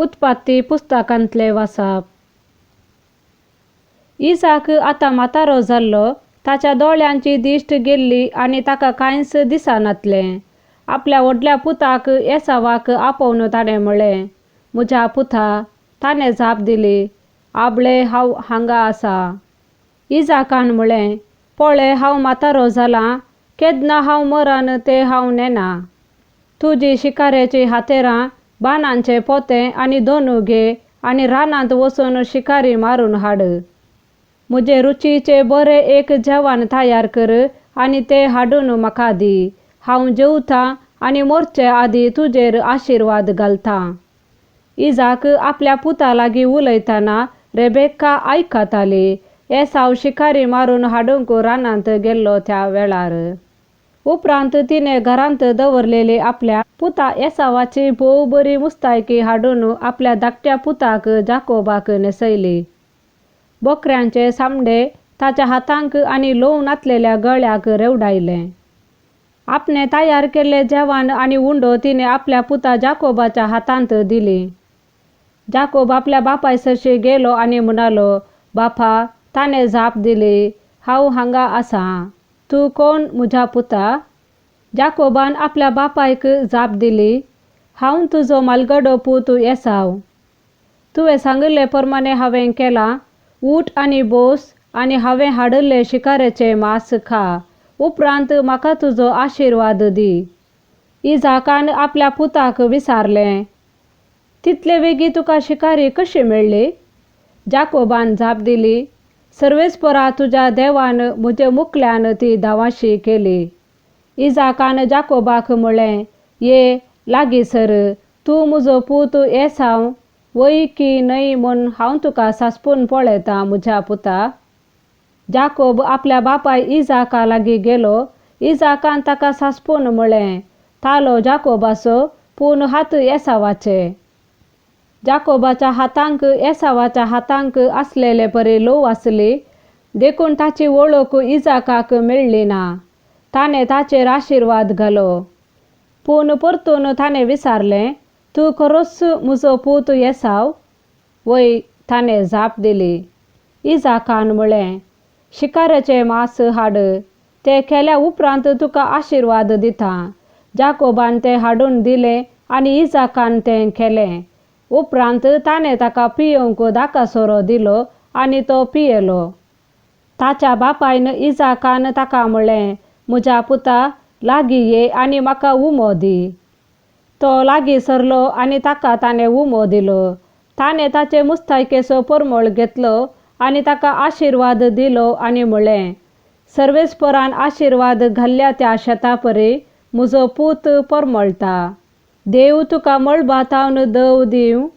उत्पत्ती पुस्तकांतले वाचप. इसाक आतां म्हातारो जाल्लो. ताच्या दोळ्यांची दिश्ट गेल्ली आनी ताका कांयच दिसनासलें. आपल्या व्हडल्या पुताक एसावाक आपोवन ताणें म्हळें, म्हज्या पुता. ताणें जाप दिली, आबळे हांव हांगा आसा. इजाकान म्हळें, पळय हांव म्हातारो जालां, केन्ना हांव मरन तें हांव नेना. तुजी शिकारेचीं हातेरां, बाणांचे पोते आनी दोनू घे आनी रानांत वचून शिकारी मारून हाड. म्हजे रुचीचें बरें एक जेवण तयार कर आनी तें हाडून म्हाका दी. हांव जेवतां आनी मरचे आदीं तुजेर आशिर्वाद घालतां. इजाक आपल्या पुता लागीं उलयतना रेबेका आयकताली. एसाव शिकारी मारून हाडूंक रानांत गेल्लो त्या वेळार. उपरांत तिणें घरांत दवरलेली आपल्या पुता एसावाची भोव बरी मुस्तायकी हाडून आपल्या धाकट्या पुताक जाकोबाक न्हेसयली. बकऱ्यांचे चामडें ताच्या हातांक आनी ल्हव नासलेल्या गळ्याक रेवडायलें. आपणें तयार केल्लें जेवण आनी उंडो तिणें आपल्या पुता जाकोबाच्या हातांत दिली. जाकोब आपल्या बापाय सरशी गेलो आनी म्हणालो, बापा. ताणें जाप दिली, हांव हांगा आसां. तूं कोण म्हज्या पुता? जाकोबान आपल्या बापायक जाप दिली, हांव तुजो म्हालगडो पूत एसाव. तुवें सांगिल्ले प्रमाणें हांवें केलां. ऊठ आनी बोस आनी हांवें हाडिल्लें शिकारेचें मांस खा. उपरांत म्हाका तुजो आशिर्वाद दी. इजाकान आपल्या पुताक विचारलें, तितले वेगीं तुका शिकारी कशी मेळ्ळी? जाकोबान जाप दिली, सर्वेस्परा तुज्या देवान म्हजे मुखल्यान ती धांवाशी केली. इजाकान जाकोबाक म्हळें, ये लागीं सर, तूं म्हजो पूत एसाव वय की न्हय म्हूण हांव तुका सांसपून पळयतां म्हज्या पुता. जाकोब आपल्या बापाय इजाका लागीं गेलो. इजाकान ताका सांसपून म्हळें, तालो जाकोबाचो, पूण हात एसावाचे. जाकोबाच्या हातांक एसावाच्या हातांक आसलेले परी ल्हव आसली, देखून ताची वळख इजाकाक मेळ्ळी ना. ताणें ताचेर आशिर्वाद घालो. पूण परतून ताणें विचारलें, तूं खरोच म्हजो पूत एसाव? वय, ताणें जाप दिली. इजाकान म्हळें, शिकारेचें मांस हाड, तें केल्या उपरांत तुका आशिर्वाद दितां. जाकोबान तें हाडून दिलें आनी इजाकान तें केलें. उपरांत ताणें ताका पियोवंक दाका सोरो दिलो आनी तो पियेलो. ताच्या बापायन इजाकान ताका म्हळें, म्हज्या पुता, लागीं ये आनी म्हाका उमो दी. तो लागीं सरलो आनी ताका ताणें उमो दिलो. ताणें ताचे मुस्तायकेचो परमळ घेतलो आनी ताका आशिर्वाद दिलो आनी म्हळें, सर्वेस्परान आशिर्वाद घाल्ल्या त्या शेता परी म्हजो पूत परमळटा. देव तुका मळबा थावन दव दिवं,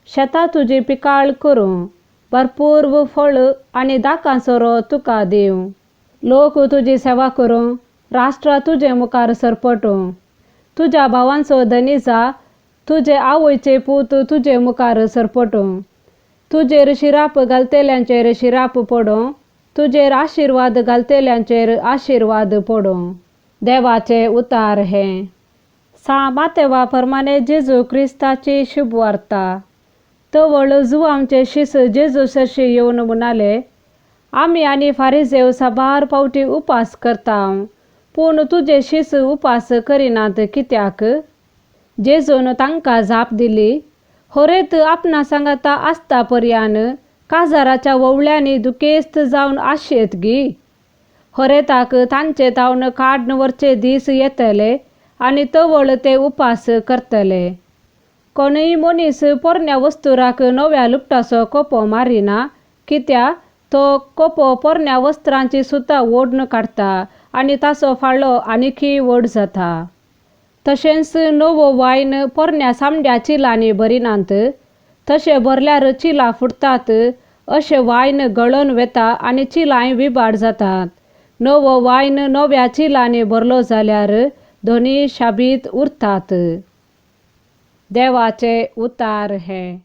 शेतां तुजी पिकाळ करूं, भरपूर फळ आनी दाकां सोरो तुका दिवं. लोक तुजी सेवा करूं, राष्ट्रां तुजे मुखार सरपटूं. तुज्या भावांचो धनी जा, तुजे आवयचे पूत तुजे मुखार सरपटूं. तुजेर शिराप घालतल्यांचेर शिराप पडूं, तुजेर आशिर्वाद घालतल्यांचेर आशिर्वाद पडूं. देवाचे उतार हें. सां मातेवा प्रमाणे जेजू क्रिस्ताची शुभवार्ता. तवळ जुवांचे शिस जेजू सरशी येवन म्हणाले, आमी आनी फारिजेव साबार फावटी उपास करता, पूण तुजे शिस उपास करिनात कित्याक? जेजून तांकां जाप दिली, होरेत आपणा सांगाता आसता पर्यान काजाराच्या वोवळ्यांनी दुखेस्त जावन आशेत गी. होरेताक तांचे तावन काड्न व्हरचे दीस येतले आनी तवळ ते उपास करतले. कोणूय मनीस पोरण्या वस्तुराक नव्या लुगटाचो कोपो मारिना, कित्या तो कोपो पोरण्या वस्त्रांची सुतां ओडून काडटा आनी ताचो फाळो आनीकय व्हड जाता. तशेंच नवो वायन पोरण्या सामड्या चिलांनी भरिनात, तशें भरल्यार चिलां फुटतात, अशें वायन गळोन वता आनी चिलांय विबाड जातात. नवो वायन नव्या चिलांनी भरलो जाल्यार दोनूय शाबीत उरतात. देवाचे उतार हें.